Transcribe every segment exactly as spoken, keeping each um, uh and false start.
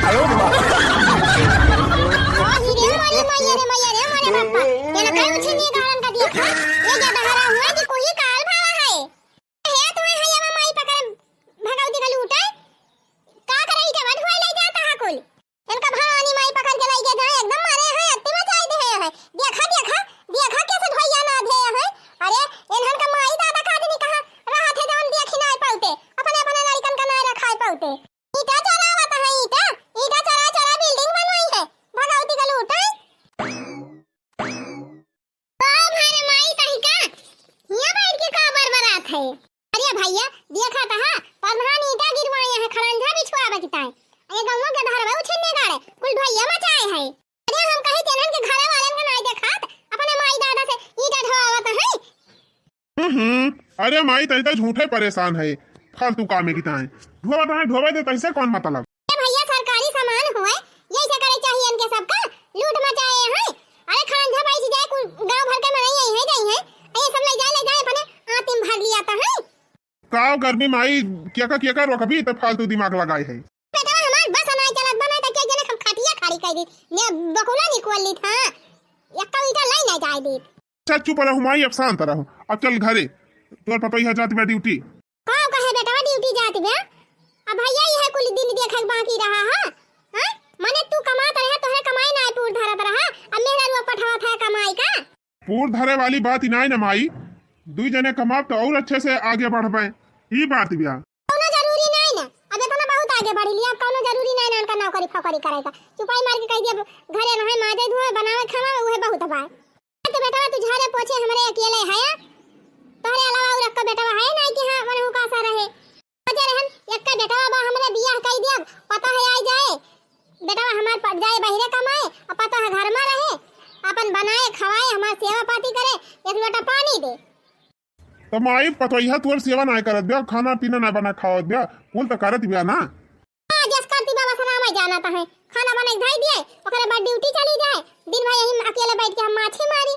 अरे रे मोरी मैया रे मैया रे मोरे बापा, ये ना काहे उछिन्नी गाड़न का देखा, ये ज्यादा हरा हुआ कि कोई काल भाला है। हे तुम्हें है ये माई पकड़ भगवती का लूटे, का करे इटा बंद हुआ ले जाता है कुल। इनका भवानी माई पकड़ के लाई गए थे, एकदम मारे हैं, अत्ती मचाई दे हैं। देखा, देखा, देखा कैसे भैया ना दे हैं। अरे, इन्हन का माई दादा का आदमी कहाँ रहा थे, जवन देखी ना पाउते, अपने, अपने लड़कन का ना रखा पाउते। ईटा चोरावत है, ईटा, ईटा चोरा, चोरा building बनवाई है, भगवती का लूट है। का भर माई तही का? हियां बैठ के का बरबरात है? अरे भैया, देखा तहा, प्रधान ईटा गिरवाए हैं, खड़ंजा बिछुआवे की ताई। ये गौवा के धरवे उछिन्ने गाड़े, कुल ढोइया मचाए है। अरे हम कहे तेनन के घरे वालन के नाई देखात, अपने माई दादा से ईटा ढोआवत है। हम्म, अरे माई, तई तो झूठे परेशान है, फालतू कामे की ताई। ढोवा तो है, ढोवा दे, तैसे कौन मतलब? ए भैया, सरकारी सामान हुए, यही से करे चाहिए इनके सबका, लूट मचाए हैं। अरे खड़ंजा बैठ जाए, कुल गांव भर के मनई यही है, जाई है, ये सब ले जाए, ले जाए, अपने आतिम भर लिया तो है। का गर्मी माई, क्या का, क्या का रोकबी, तो फालतू दिमाग लगाए है। बेटा हमार बस नाई चलत बा, नाई तो क्या जने हम खटिया खाली कर दी, ने बकुला निकल ली था, एक ईटा लाई ना जाए दी। अच्छा चुप रहू माई, अब शांत रहू, अब चल घरे, तोर पतोहिया जात बा ड्यूटी। का कहे बेटवा ड्यूटी जात बे? अब भैया यह कुल दिन देखे के बाकी रहा है? हैं? मने तू कमात रहे, तोहरे कमाई ना पूर धरत रहा, अब मेहरारू पठावत है कमाई का? पूर धरे वाली बात ही नाई न माई, दुई जने कमाब तो और अच्छे से आगे बढ़बे, ई बात बिया। कौनो जरूरी नाई न, अब इतना बहुत आगे बढ़ लिया, अब कौनो जरूरी नाई न उनका नौकरी फोकरी करे का। चुपाई मार के कह दिया, घरे रहे, माजे धोए, बनावे खावा, उहे बहुत बा। तो बेटवा तू झाड़े पोछे हमरे अकेले है, तोहरे अलावा और एक्का बेटवा है ना कि हाँ, मनहु का सा रहे। बचे रहन, एक्का बेटवा बा हमरे, बियाह कई दिया, पता है आई जाए, बेटवा हमार पड़ जाए बहिरे कमाए, और पता है घर में रहे, अपन बनाए, खवाए, हमार सेवा पाती करे, एक लोटा पानी दे। तो माई पतोहिया तोर सेवा ना करत बिया, खाना पीना ना बना खावत बिया, कुल तो करत बिया ना। हाँ, जस करती बाबा सना मैं जाना तो है, खाना बना के धई दिए, ओकरे बाद ड्यूटी चली जाए, दिन भर यही अकेले बैठ के हम माछी मारी,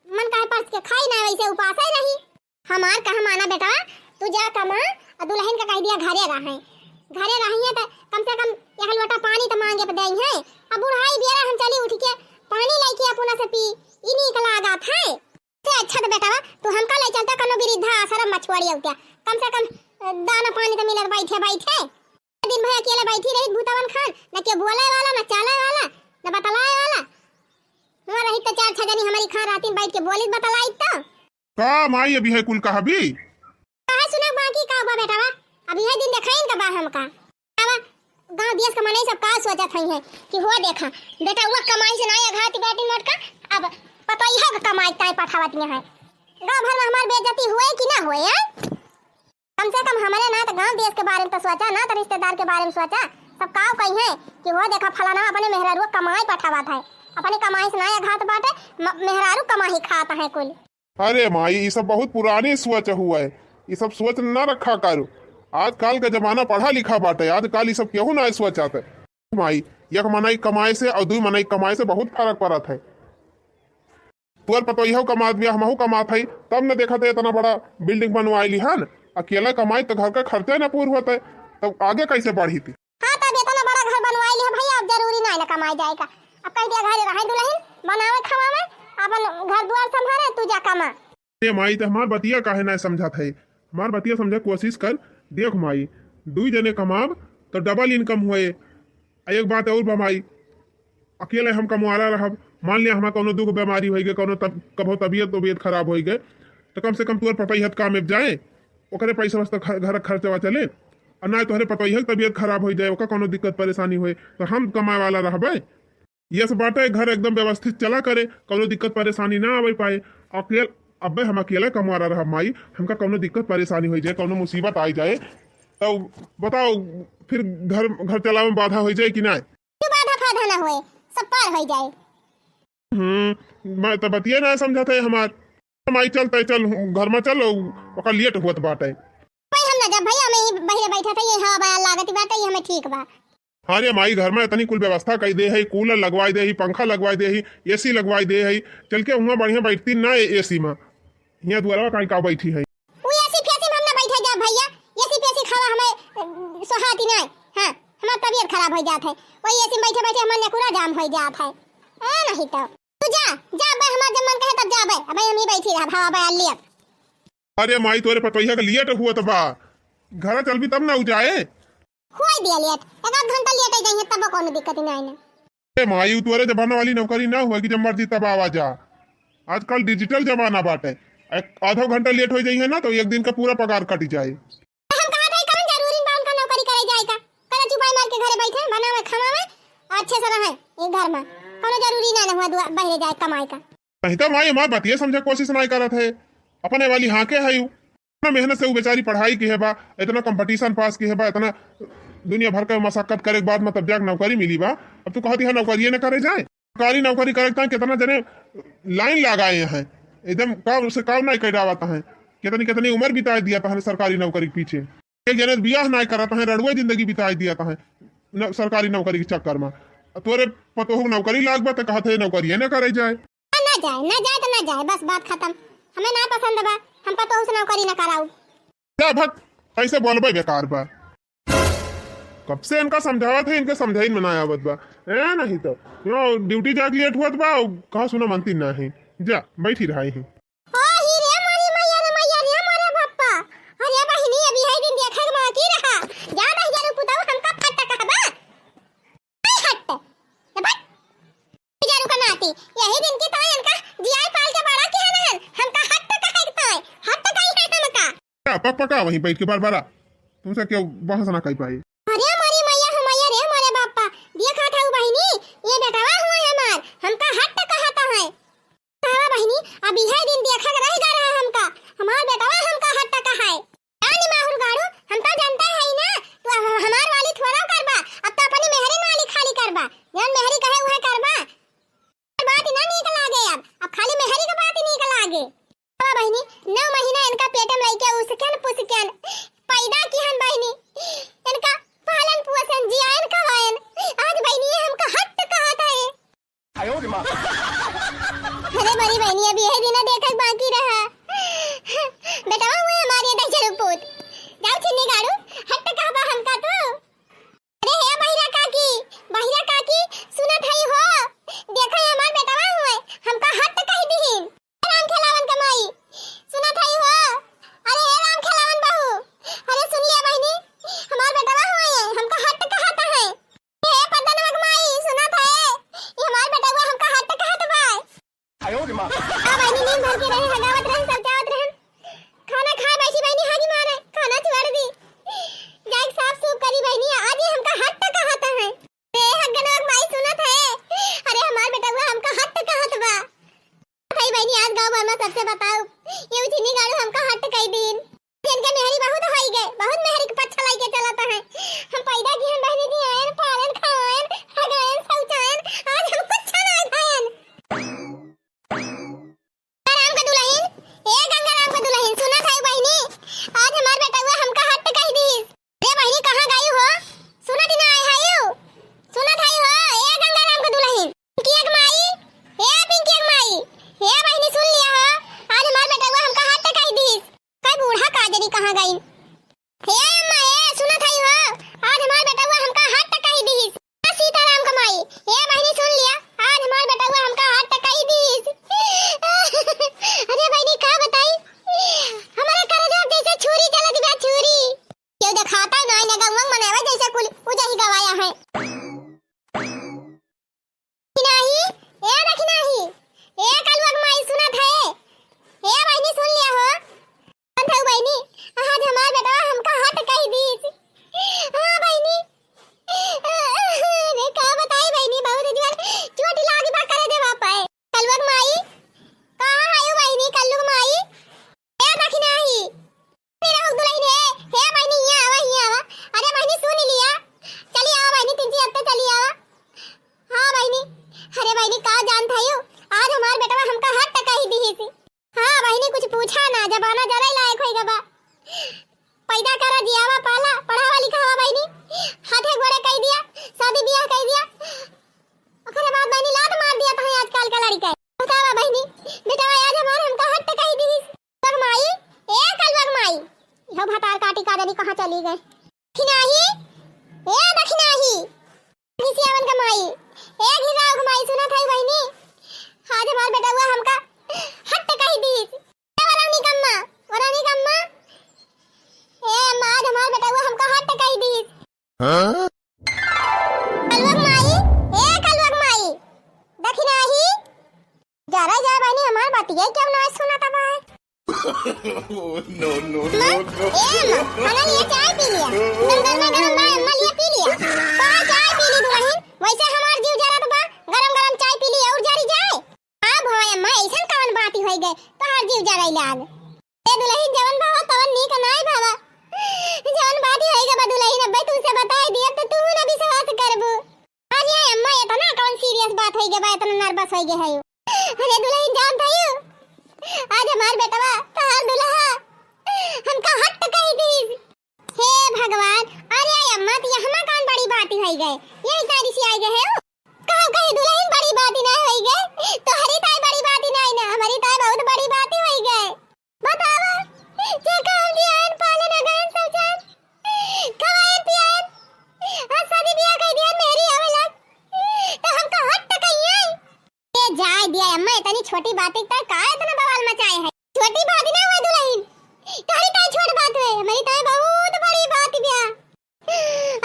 मन काहे परस के खाई ना, वैसे उपास ही रही। हमार कहा माना बेटवा, तू जा कमा, और दुल्हन का कह दिया घरे रहे, घरे रहिए तो कम से कम एक लोटा पानी तो मांगे पे दई है। अब बुढ़ाई बेरा हम चली उठ के पानी लेके अपना से पी, ई नीक लागत है। से अच्छा तो बेटवा, तू हमका ले चलता कनो वृद्धा आश्रम में छोड़ी अउत्या, कम से कम, अ, दाना पानी तो मिलत बैठे बैठे। दिन भर अकेले बैठी रही भूतवन खान, न के बोले वाला, न चाले वाला, न बतलाए वाला। हुआ रही तो चार छह जनी हमारी खान राती बैठ के बोली बतलाई तो। का माई अभी है कुल कहबी? कहा सुना बाकी का बा बेटवा, अभी है दिन देखाइन का बा हमका। अब गांव देश का मनई सब का सोचत हई है कि हो देखा, बेटा वो कमाई से ना अघाती बाटी मोटका, अब पतोहिया का कमाई ताई पठावत है। गांव भर में हमार बेइज्जती हुए कि ना हुए, हैं? कम से कम हमरे ना तो गांव देश के बारे में तो सोचा, ना तो रिश्तेदार के बारे में सोचा। सब काव कही है कि हो देखा फलाना अपने मेहरारू कमाई पठावत है, अपने कमाई से ना अघात बाटे, म-, मेहरारू कमाई खात है कुल। अरे माई, ई सब बहुत पुरानी सोच हुआ है, ई सब सोच न रखा करो। आजकल का जमाना पढ़ा लिखा बाटे, आजकल ई सब केहू ना सोचत है। माई, एक मनई कमाए से और दुई मनई कमाए से बहुत फर्क पड़त है। तोर पतोहियो कमात बिया, हमहू कमात हई, तब न देखत है इतना बड़ा building बनवाए लिहन। अकेला कमाई तो घर का खर्चा न पूर होत है, तब आगे कैसे बढ़ी थी? हाँ, तब इतना बड़ा घर बनवाए लिहा भैया, अब जरूरी ना है ना कमाए जाए का। अब कह दिया घरे रहे दुल्हन, बनावे खवावे, अपन घर द्वार संभाले, तू जा कमा। ए माई, त हमार बतिया काहे ना समझत है? हमार बतिया समझे कोशिश कर। देख माई, दुई जने कमाब तो double income होए। आ एक बात और बा माई, अकेले हम कमवाला रहब, मान लिया हमार कौनो दुख बीमारी होई गए, कौनो तब, कभो तबियत तबियत खराब होई गए, तो कम से कम तोर पतोहिया काम में जाए, ओकरे पैसा वस्ता ख-, घर खर्चवा चले। और ना तोहरे पतोहिया के तबियत खराब होई जाए, ओका कौनो दिक्कत परेशानी होए, तो हम कमाए वाला रहबे। यस बाटे, घर एकदम व्यवस्थित चला करे, कौनो दिक्कत परेशानी ना आवे पाए। अकेल, अबे हम अकेले कमवारा रहब माई, हमका कौनो दिक्कत परेशानी होई जाए, कौनो मुसीबत आई जाए, तो बताओ फिर घर, घर चलावे में बाधा होई जाए कि ना? क्यों बाधा फाधा ना होए, सब पार होई जाए। हम्म, मैं तो बतिया ना समझत है हमार। माई चल, तय चल, घर में चल, ओकर लेट होत बाटे। भाई हम ना जब भैया, हमें ही बहिरे बैठा था, ये हवा बयार लागत बाटे, ये हमें ठीक बा। हाँ रे माई, घर में इतनी कुल व्यवस्था कई दे है, कूलर लगवाई दे है, पंखा लगवाई दे है, एसी लगवाई दे है, चल के हुआं बढ़िया बैठती ना एसी में, हियां दुआरवा काई का बैठी है। वो एसी फेसी में हम ना बैठे जा भैया, एसी फेसी खावा हमें, अ, सोहाती ना है। हाँ, हमार तबियत खराब होइ जात है, वही एसी में बैठे बैठे हमार नेकुरा जाम होइ जात है। ए नहीं तो तू जा, जा बे, हमार जब मन कहे तब जा बे, अबे हम ही बैठी रहा, भावा बे लियत। अरे माई, तोरे पतोहिया के लेट हुआ त बा, घर चलबी तब ना उ जाए। हुआ दिया लेट, एक आध घंटा लेट ही जाइए तब कोनो दिक्कत ही नहीं ने। ए माई, उ तोरे जमाना वाली नौकरी ना हुआ कि जब मर्जी तब आवा जा। आजकल डिजिटल जमाना बाटे, एक आधो घंटा लेट हो जाइए ना तो एक दिन का पूरा पगार कट जाए। हम कहा था कौन जरूरी बा उनका नौकरी करे जाए का? कल चुपाई मार के घरे बैठे, बनावे, खवावे, अच्छे से रहे ये घर में। कोनो जरूरी ना, ना हुआ दुआ बहरे जाए कमाए का। नहीं तो माई हमार बतिये समझे कोशिश नहीं करत है, अपने वाली हाँ के है यू। इतना मेहनत से वो बेचारी पढ़ाई की है बा, इतना कंपटीशन पास की है बा, इतना दुनिया भर का मशक्कत करे के बाद मतलब जाके नौकरी मिली बा। अब तू कहती है नौकरिये न करे जाए, सरकारी नौकरी करे के ताईं कितना जने लाइन लगाए हैं, एकदम काम से काम नहीं कर डावत हैं, कितनी कितनी उम्र बिता दिया तहने सरकारी नौकरी के पीछे। एक जने बियाह नहीं करत हैं, रड़ुए जिंदगी बिता दिया तहने न, सरकारी नौकरी के चक्कर में। तोरे पतोहू के नौकरी लाग बा त कहत है नौकरिये न करे जाए। ना जाए, ना जाए तो ना जाए, बस बात खत्म। हमें ना पसंद बा, हम पतोहू से नौकरी ना कराऊ। जा भक, कैसे बोलबे बेकार बा। कब से इनका समझावत है, इनके समझाइन में ना आवत बा। ए नहीं तो, यो ड्यूटी जाके लेट हुआ बा, कहा सुना मनती ना है। जा, बैठी रहा ही। ओ ही रे मोरी मैया रे मैया रे मोरे बप्पा। अरे बहिनी, अभी है दिन देखे के बाकी रहा। जा दहिजरू पुतऊ हमका फट कहबा। ए हट। ए बट। दहिजरू का नाती। यही दिन की ताई इनका जियाई पाल के बड़ा किया रहन। हमका हट कहे के ताई। हट कही है हमका। क्या पक पका वहीं बैठ के बार बारा। तुमसे क्यों बहस ना कर पाई। अरे मोरी मैया हो मैया रे मोरे बापा। देखा था बहिनी, ये बेटवा हुआ है हमार। हमका हट कहता है। कहा बहिनी, अब यह दिन देखा के रह गया रहा हमका। हमार बेटवा हमका हट कहा है। जानी माहुर गाड़ू, हम तो जानते हैं ही ना, तू हम, हमार वाली थोड़ा करबा, अब तो अपनी मेहरिन वाली खाली करबा, जौन मेहरी कहे उहे करबा। बात ना नीक लागे अब, अब खाली मेहरी के बात नीक लागे। बाबा बहिनी, नौ महीना इनका पेट में लेके उसकन पुसकन पैदा किहन बहिनी, इनका पालन पोषण जियान खवायन, आज बहिनी ये हमका हट कहत है। आयो रे माँ। अरे बड़ी बहिनी, अभी यही दिन देखे के बाकी रहा। बेटवा हुए हमारे दहिजरू पूत। जाओ छिन्नी गाड़ू, हट कहबा हमका तू। अरे हे बहिरा काकी, बहिरा काकी, सुनत हई हो? देखा हमार बेटवा हुए, हमका हट कह दिहिन। राम खेलावन के माई, सुनत हई हो? अरे हे राम खेलावन बहू, अरे सुन लिया बहिनी, हमार बेटवा हुए, हमका हट कहत है। हे पद्मनवा के माई, सुनत है? ये हमार बेटवा हमका हट कहत बा। आयो रे माँ। आ बहिनी नींद भर के रहे, हगावत रहे, सब जावत रहे। खाना खाए बैठी बहिनी, हागी मारे, खाना चुआड़ दी। जाए साफ सूफ करी बहिनी, आज ही हमका हट कहत है। ए हगनवा के माई सुनत है? अरे हमार बेटवा हमका हट कहत बा। भाई बहिनी आज गाँव भर में सबसे बताओ, ये उठिनी गाड़ू हमका हट कह दीन। इनके मेहरी बहुत होई गए, बहुत मेहरी के पच्छा लाई के चलत है। हम पैदा किहन बहिनी, जियान, पालन, खाएन, हगाएन, शौचाएन, आज हम कुछ ना खाएन। राम के दुल्हन, ए गंगा राम के दुल्हन, सुनत है बहिनी, आज हमार बेटवा हमका हट कह दीस। रे बहिनी, कहाँ गई हो? सुनत ना आए है यू? सुनत है हो, ए गंगा राम के दुल्हन? पिंकिया के माई, ए पिंकिया के माई, ए बहिनी सुन लिया हो, आज किसी अवन का माई, ए घिराव का माई, सुनत है बहिनी? आज हमार बेटवा हमका हट कहि दीस। ए वरानी कम्मा, वरानी कम्मा, ए अम्मा, आज हमार बेटवा हमका हट कहि दीस। हाँ? कलुआ का माई, ए कलुआ का माई, देखी नाही? जा रहा जा बहिनी, हमार बतिया क्यों ना सुनत बा? Oh, no, no, no, माँ, no। ए माँ, खाना लिया, चाय पी लिया। एकदम गरमा गरम बा, अम्मा लिया पी लिया। बा, चाय पी ली दुलहिन, वैसे हमार जीव जरत बा, गरम गरम चाय पी ली और जरी जाए। हाँ भवा अम्मा, ऐसन कवन बात होई गए, तोहार जीव जराई लाग। ए दुलहिन, जवन भावा तवन नीक नाय भावा। जवन बात होई गए बा दुलहिन, अब्बे तुमसे बताई दिया तो तू ना विश्वास करबू। अरे अम्मा, इतना कौन serious बात होई गए बा, इतना nervous होई गए है? अरे दुलहिन, जानत हयू, आज हमार बेटवा, तोहार दुलहा, हमका हट कहि दीस। हे भगवान, अरे अम्मा, तो यहाँ कौन बड़ी बात होई गए? यही तारी से आई गए है। कहा कहे दुलहिन, बड़ी बात ही ना होई गए, तोहरी ताई बड़ी बात ही ना, ना, हमारी ताई बहुत बड़ी बात ही होई गए। बतावा, जे काम दियान पालन अगन सब जान, खवायन पियायन, आज शादी बियाह कइ दियान मेहरी आवे लाग, तो हमका हट कहिए। ए जाए दिया अम्मा, इतनी छोटी बात का का इतना बवाल मचाए है? छोटी बात ना हुए दुलहिन, तारी ताई छोट बात हुए, हमारी ताई बहुत बड़ी बात बिया।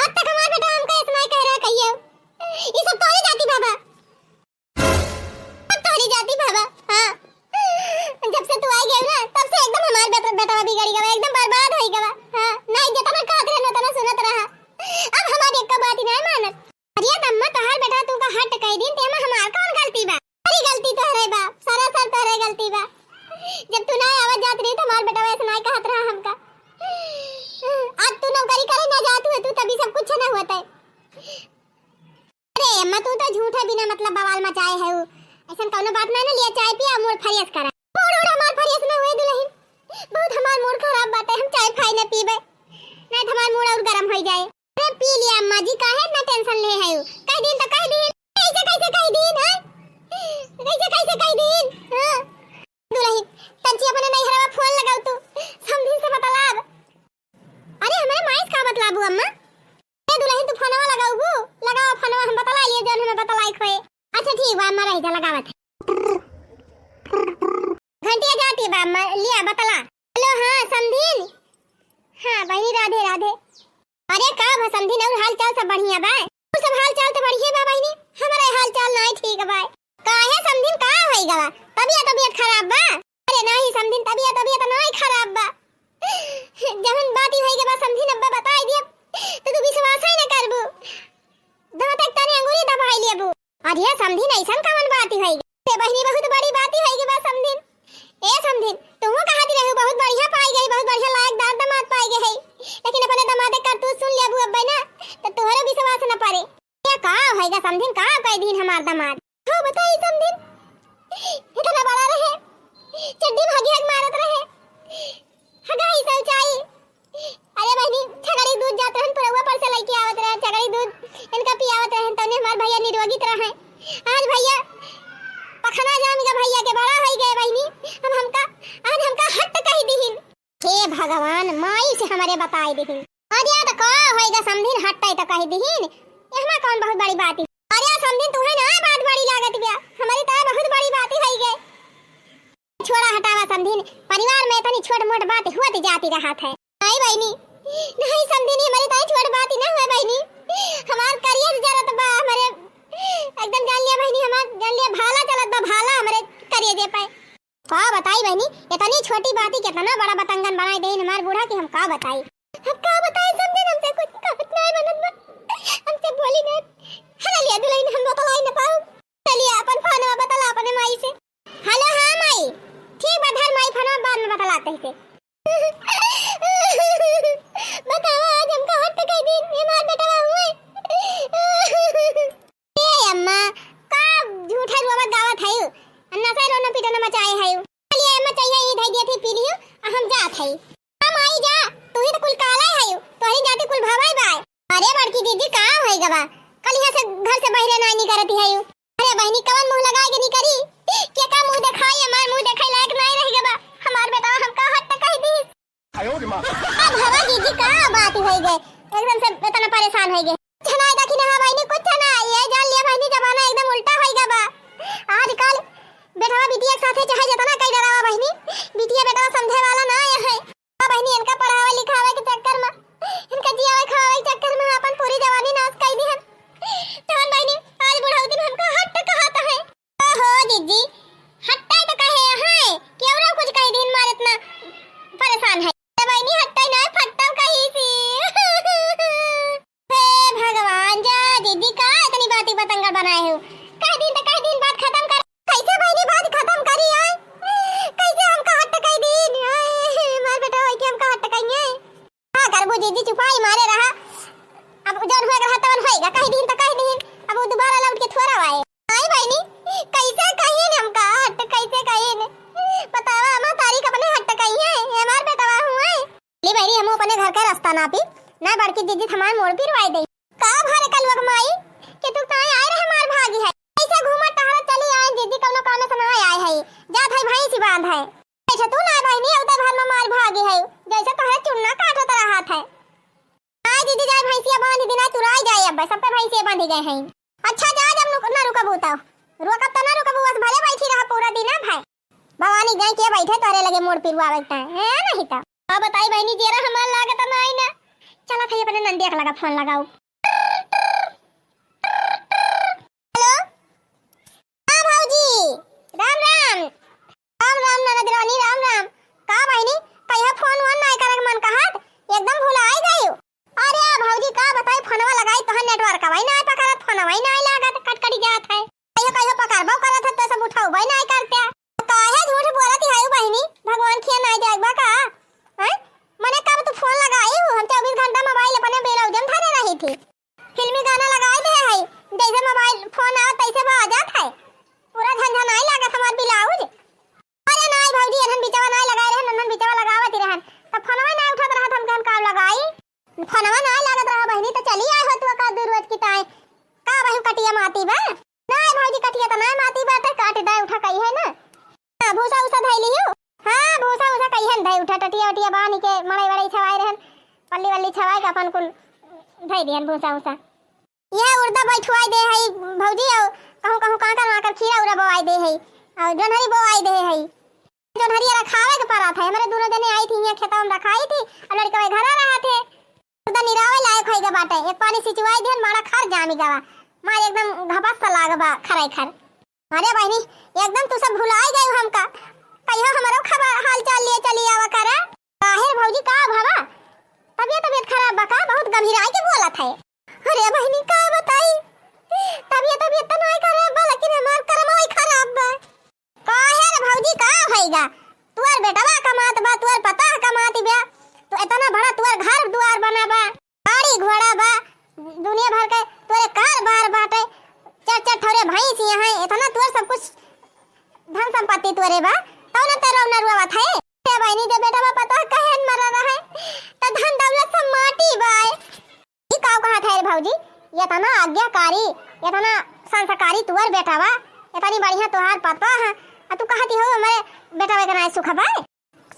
अब तक हमार बेटा हमका इतना ही कह रहा कहिए, ये सब तोहरी जाति बाबा। अब तोहरी जाति बाबा, हाँ। जब से तू आई गई ना, तब से एकदम हमार बेट-, बेटवा बिगड़ी गवा, एकदम बर्बाद होई गवा। हाँ, ना इज्जत में कहत रहन, उतना सुनत रहा। अब हमारी एक बात ही नहीं मानत। अरे अम्मा, तोहार बेटा तू का हट कहि दीन, तेमा हमार कौन गलती बा? सारी गलती तोहरे बा, सरासर तोहरे गलती बा। जब तू ना आवत जात रही, तो हमार बेटवा ऐसे ना कहत रहा हमका। आज तू नौकरी करे ना जात हुए, तू तभी सब कुछ ना होता है। अरे अम्मा, तू तो झूठे बिना मतलब बवाल मचाए है। ऐसन कौनो बात ना, ना लिया, चाय पिया, मूड fresh करा। मूड उड हमार fresh ना हुए दुलहिन, बहुत हमार मूड खराब बाटे, हम चाय फाय ना पीबे, नहीं तो हमार मूड और गरम हो जाए। अरे पी लिया अम्मा जी, काहे इतना tension ले है? कह दीन तो कह दीन, कैसे कैसे कह दीन है, कैसे कैसे कह दीन, हाँ? दुलहिन, तंची अपने नैहरवा फोन लगाऊ तू, समधिन से बतलाब। अरे हमरे माई से का बतलाबू अम्मा? ए दुलहिन, तू फोनवा लगाऊ, लगाओ फोनवा, हम बतला लिए जौन हमें बतलाए खोए। अच्छा ठीक बा अम्मा, रह जा, लगावत है। घंटिया जाती बा अम्मा, लिया बतला। हेलो, हाँ समधिन। हाँ बहिनी, राधे राधे। अरे का भा समधिन, और हाल चाल सब बढ़िया बा? और सब हाल चाल तो बढ़िया बा बहिनी, हमारे हाल चाल नाई ठीक बा। काहे समधिन, का होई गवा? तबियत, तबियत खराब बा? अरे नाही समधिन, तबियत, तबियत नाई खराब बा। जवन बात ही होई गवा समधिन, अब्बा बताई दिया तो तू विश्वास ही ना करबू। दांत एक तने अंगूरी दबाई लेबू। अरे समधिन, ऐसन कवन बात ही होई गई? ए बहिनी, बहुत बड़ी बात ही होई गई बा समधिन। ए समधिन, तुहू कहत रहू बहुत बढ़िया पाई गई, बहुत बढ़िया लायकदार दामाद पाई गई है, लेकिन अपने दामाद का तू सुन लेबू अब्बे ना, तो तोहरे विश्वास न पड़े। ये का होई गा समधिन, का कह दीन हमार दामाद? हो बताई समधिन, इतना बड़ा रहे, चड्डी भागी हग मारत रहे, हगाई शौचाई। अरे बहिनी, छगड़ी दूध जात रहन, पुरवा पर से लइके आवत रहन, छगड़ी दूध इनका पियावत रहन, तने हमार भैया निरोगित रहे। आज भैया पखना जाम के भैया के बड़ा होई गए बहिनी, अब हमका, आज हमका हट कहि दिहिन। हे भगवान, माई से हमरे बताई दिहिन। अरे तो का होई गा समधिन, हट तो कहि दिहिन, एहमा कौन बहुत बड़ी बात है? अरे समधिन, तुहे ना बात बड़ी लागत गया, हमारी तो बहुत बड़ी बात ही होई गए। छोड़ा हटावा समधिन, परिवार में इतनी छोट मोट बात होत जाती रहत है। नहीं बहिनी, नहीं समधिन, हमारी ताई छोट बात ही ना हुए बहिनी, हमार करियर जरत बा, हमारे एकदम जान लिया बहिनी, हमार जान लिया भाला चलत बा, भाला हमारे करियर जे पाए। का बताई बहिनी, इतनी छोटी बात ही कितना बड़ा बतंगन बनाई देहिन हमार बूढ़ा कि हम का बताई। हम का बताई समधिन, हमसे कुछ कहत नहीं बनत बा, हमसे बोली नहीं। हला लिया दुलहिन, हम बतलाई न पाऊ। चलिए अपन फोनवा बतला अपने माई से। हेलो, हाँ माई। ठीक बा, धर माई फोनवा, बाद में बतलाते हैं से। बतावा, आज हमका हट कहि दीन, ये हमार बेटवा हुए। ए अम्मा, का झूठा रोवत गावत है? नशा रोना पीटना मचाए है। चलिए अम्मा, चाहिए ई धई दिया थी, पी लियो, आ हम जात है। हम आई जा, तू ही तो कुल काला है, तोहरी जाति कुल भवाई बाय। अरे बड़की दीदी, का होई गवा? कल यहाँ से घर से बाहर ना निकरती है। अरे बहिनी, कवन मुंह लगाए के निकरी? के का मुंह देखाई? हमार मुंह देखाई लायक नहीं रह गवा। हमार बेटा हमका हट कहि दी। अब हवा दीदी, का बात होई गए? एकदम से इतना परेशान होई गए। कुछ ना देखी ना बहिनी, कुछ ना। कैसे कहिन हमका हट, कैसे कहिन? बतावा, हमार तारीख अपने हट कही है, ये हमार बेटवा हुए। ले बहनी, हमहू अपने घर के रास्ता नापी, ना बड़की दीदी हमार मोड़ पिरवाई दे। का भर कलुआ के माई कि तू ताई आए रहे, मार भागी है। ऐसे घूमत टहरत चली आए दीदी, कौनो काम से ना आए है, जात है भैंसी बांध है। ऐसे तू ना बहनी, उते भर में मार भागी है, जैसे तोहरे चुन्ना काटत रहत है। आए दीदी, जाए भैंसिया बांध दी ना, तुराई जाए, अब सबके भैंसिया बांधी गए हैं। अच्छा जा, जब नुक-, ना रुकबू तो रुकब तो ना रुकबू, बस भले बैठी रहा पूरा दिन। अब है भवानी गई के बैठे तोरे लगे मोड़ पिरवावे के ताई, है नहीं तो। अब बताई बहनी, जेरा हमार लागत ना आई ना। चला था अपने नंदिया के लगा फोन लगाओ। हेलो, हाँ भौजी, राम राम। राम राम ननद रानी, राम राम। का बहिनी, कहियो फोन वोन नाय करे के मन कहत, एकदम भुलाए गयू। अरे भौजी, का बताई, फोनवा लगाई तोहर नेटवर्क वही नाय पकड़त, फोनवा ही नाय लागत, कट कट जात है। कहियो कहियो पकड़बो करत है तो सब उठाउबे नाय करते। काहे झूठ बोलत है बहिनी, भगवान खिया नाय जाए बा का? हैं? मने कब तू फोन लगाई हो, हम चउबीस घंटा मोबाइल अपने बेलाउजन धरे रही थी। फिल्मी गाना लगाई दे है, जैसे मोबाइल फोन आवा तैसे बाजत है। पूरा झनझनाई लागत हमार ब्लाउज। अरे नाई भौजी, एनहन बिचवा नाई लगाए रहन, एनहन बिचवा लगावत ही रहन, तब फोनवा नाई उठत रहत, हम कहन का लगाई। फोनवा नाई लागत रहा बहिनी, तो चली आए हो तू का दू रोज की ताई। का बहिन कटिया माती बा? नाई भौजी, कटिया तो नाई माती बा, तो काट दाए उठा कही है ना। हाँ, भूसा उसा धई लियो। हाँ, भूसा उसा कहिहन धई उठा, टटिया वटिया बांध के मड़ई वड़ई छवाई रहन, पल्ली वल्ली छवाई के अपन कुल धई दिहन भूसा उसा। यह उर्दा बैठवाई दे है भौजी, और कहूँ कहूँ कांकर वांकर खीरा उरा बोवाई दे है, और जोन्हरी बोवाई दे है। जोन्हरिया रखावे के पड़त है, हमरे दोनों जने आई थी यहाँ खेतवा में रखाई थी, और लड़कवे घरा रहा थे। उर्दा निरावे लायक होई गा बाटे, एक पानी सिंचवाई दिहन, मारा खर जामी गवा, मार एकदम घपस सा लाग बा खराई खर। अरे बहिनी, एकदम तू सब भुलाई गई हमका। कहियो हमरो खबर हाल चाल लिए चली आवा करे। काहे रे भौजी, का भवा? तबियत, तबियत खराब बा का? बहुत गंभीराई के बोलत है। अरे बहिनी, का बताई? तबियत, तबियत तो नाई खराब बा, लेकिन हमार करमाई खराब बा। काहे रे भौजी, का होइगा? तुअर बेटवा कमात बा, तुअर पतोह कमात बा, तो इतना बड़ा तुअर घर दुआर बना बा। गाड़ी घोड़ा बा, दुनिया भर के तोरे कार बार बाटे, चार चार ठौरे भैंस यहाँ, इतना तोर सब कुछ धन संपत्ति तोरे बा, तौन ते रौना रुआवत है। ए बहिनी, जे बेटवा पतोह कहे न मरा रहे, त धन दौलत सब माटी बाय। ई का कहत है रे भौजी, इतना आज्ञाकारी, इतना संस्कारी तोर बेटवा, इतनी बढ़िया तोहार पतोह, आ तू कहती हो हमरे बेटवा के नाय सुख बाय?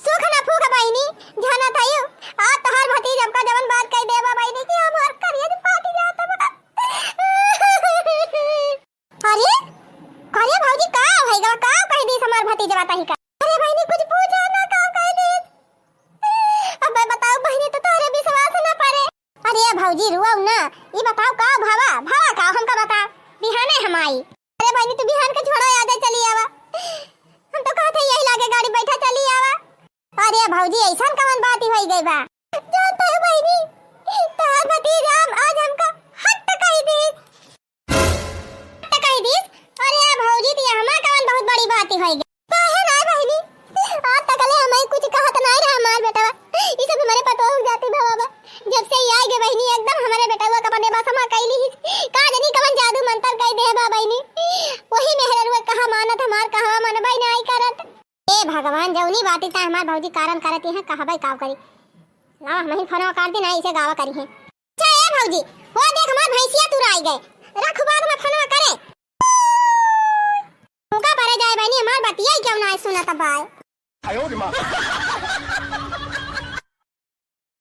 सुख ना फूक बहिनी, जानत हइउ, आज तोहार भतीज हमका जवन बात कहि देबा बहिनी कि हमार करेज फाटि जात बा। अरे, अरे भौजी, का भइगा? का कहि दीस हमार भतीजवा तहिका? अरे बहिनी, कुछ पूछा ना, का कहि दीस? अबे बताउ बहिनी, तो तोहरे विश्वास ना परे। अरे भौजी, रुआउ ना, ई बताउ का भवा, भवा का हमका बताउ, बिहाने हम आई। अरे बहिनी, तू बिहान के छोड़ा, आजे चली आवा। हम तो कहत है यही लागे गाड़ी बैठा चली आवा। अरे भौजी, ऐसन कवन बात ही होई गई बा? जानत है बहिनी, तोहार भतीजा आज हमका हट कहि दीस। हट कहि दीस? अरे भौजी, तो ये हमार कवन बहुत बड़ी बात ही होई गई। काहे ना बहिनी, आज तकले हमें कुछ कहत नाई रहा हमार बेटवा। ई सब हमरे पतोह जाति भवा बा। जब से ई आइ गे बहिनी, एकदम हमरे बेटवा का बने बसमा कइली ही। का जनी कवन जादू मंतर कइ दे बा बहिनी। वही मेहररुआ कहा मानत हमार कहवा मनबई नाई करत। ए भगवान, जौनी बाती ता हमार भौजी कारण करत ही हैं, कहबई काव करी। लावा हमही फोनवा काट दी ना, इसे गावा करी है। अच्छा ए भौजी, हो देख हमार भैंसिया तुराई गए। रख बाद में फोनवा करे। उनका परे जाए बहिनी, हमार बतिया ही क्यों ना सुनत बाय।